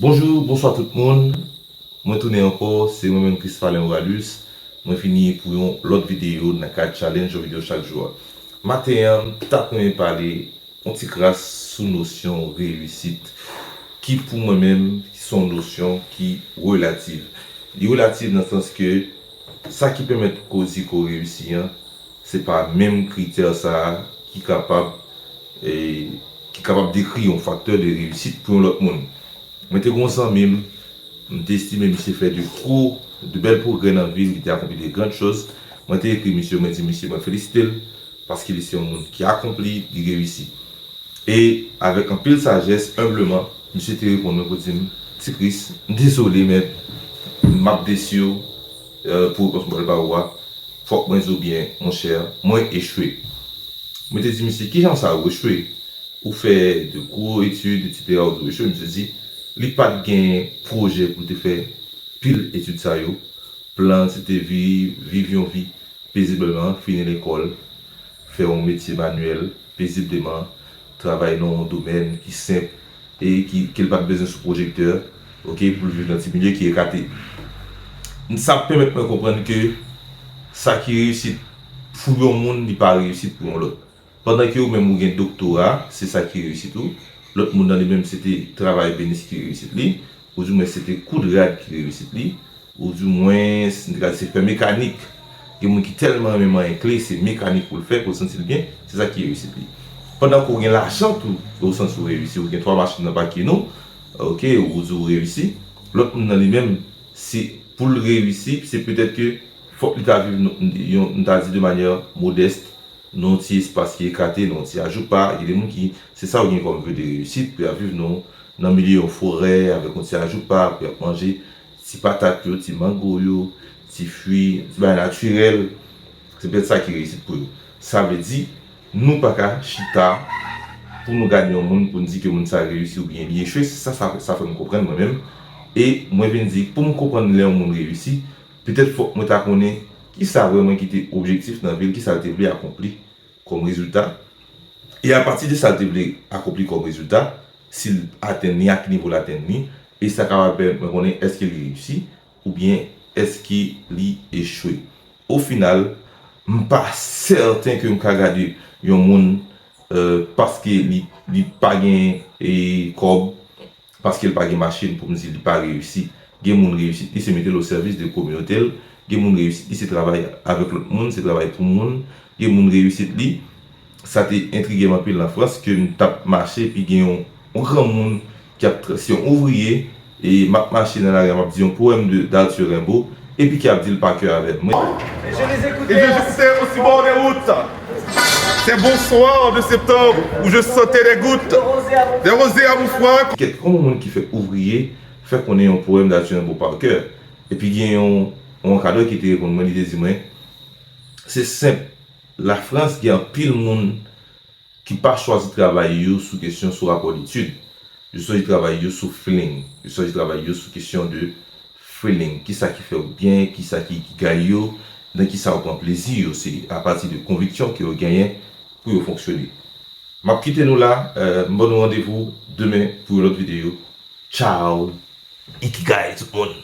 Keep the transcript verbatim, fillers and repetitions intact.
Bonjou, bonswa tout moun. Mwen tounen ankò, se mwen menm Christophe Alain Oralus. Mwen vini pou yon lòt videyo nan kad challenge yon videyo chak jou a. Maten an, m ta renmen pale yon ti kras sou nosyon reyisit, ki pou mwen menm, se yon nosyon ki relativ. Li relativ nan sans ke sa ki pèmèt koze ke w reyisi an, se pa menm kritè sa a ki kapab, e, ki kapab dekri yon faktè de reyisit pou yon lòt moun. Mwen te gen yon zanmi m, m te estime misye fè de gwo, de bèl pwogrè nan vi l, li te akonpli de grann choz. Mwen te ekri misye, mwen di misye, mwen felisite l, paske li se yon moun ki akonpli, li reyisi. E avèk anpil sajès, enbleman, misye te reponn mwen pou di m, "Ti Chris, m dezole, men m ap desi w, eh, pou repons mwen ba ou a. Fòk mwen di w byen, monchè, mwen echwe." Mwen te di misye, "Kijan sa ou echwe? Ou fè de gwo etid, etsetera, ou di w echwe." Misye di, li pa t gen pwojè pou l te fè pil etid sa yo. Plan se te vi-, viv yon vi pezibleman, fini lekòl, fè yon metye manyèl pezibleman, travay nan yon domèn ki senp e ki, ke l pa t bezwen sou pwojektè, oke, pou l viv nan ti milye ki ekate. Sa pèmèt mwen konprann ke sa ki reyisit pou yon moun, li pa reyisit pou yon lòt. Pandan ke ou menm ou gen doktora, se sa ki reyisit ou, lòt moun nan li menm se te travay benis ki reyisit li, oudimwen se te koud rad ki reyisit li, oudimwen se fè mekanik. Gen moun ki tèlman renmen manyen kle, se mekanik pou l fè, pou l santi l byen, se sa ki reyisit li. Pandan ke ou gen lajan tou, ou santi ou reyisi, ou gen twa machin nan pake nou, oke, ou di ou reyisi, lòt moun nan li menm, se pou l reyisi, se petèt ke fòk li ta viv yon, yon, nou ta di de manyè modès, nan yon ti espas ki ekate, nan yon ti ajoupa. Gen de moun ki, se sa yo gen kòm ve de reyisit, pou y ap viv nan, nan milye yon forè, avèk yon ti ajoupa, pou y ap manje ti patat yo, ti mango yo, ti fwi, ti bagay natirèl. Se petèt sa ki reyisit pou yo. Sa vle di, nou pa ka chita pou nou gade yon moun, pou n di ke moun sa reyisi oubyen li echwe. Se sa, sa, sa fè m konprann mwen menm. E mwen vin di, pou m konprann lè yon moun reyisi, petèt fòk mwen ta konnen kisa vrèman ki te objektif nan vi l, kisa l te vle akonpli kòm rezilta. E apati de sa l te vle akonpli kòm rezilta, si l atenn li, a ki nivo l atenn li, e sa kapab pèmèt mwen konnen èske li reyisi oubyen èske li echwe. O final, m pa sèten ke m ka gade yon moun, eh, paske li, li pa gen, eh, kòb, paske l pa gen machin pou m di li pa reyisi. Gen moun reyisit li se mete l o sèvis de kominote l. Gen moun reyisit li se travay avèk lòt moun, se travay pou moun. Gen moun reyisit li, sa te entrige m anpil nan Frans ke m t ap mache epi gen yon, yon granmoun ki ap tra-, se yon ouvriye, e m ap mache nan lari a, m ap di yon powèm de, d'Arthur Rimbaud, epi ki ap di l pa kè avè m. Mwen, Et je les écoutais aussi bord des routes. Ces beaux soirs de septembre où je sentais des gouttes, des rosées à mon front. Kèk yon moun ki fè ouvriye fè konnen yon powèm d'Arthur Rimbaud pa kè. Epi gen yon, yon ankadrè ki te reponn mwen, li te di mwen, se senp, Lafrans gen anpil moun ki pa chwazi travay yo sou kesyon, sou rapò detid. Yo chwazi travay yo sou feeling. Yo chwazi travay yo sou kesyon de feeling. Kisa ki fè yo byen, kisa ki, ki gay yo, nan kisa yo pran plezi yo. Se apati de konviksyon ke yo genyen pou yo fonksyone. M ap kite nou la, eh, m ban nou randevou demen pou yon lòt videyo. Tchaw! Ikigai tout moun!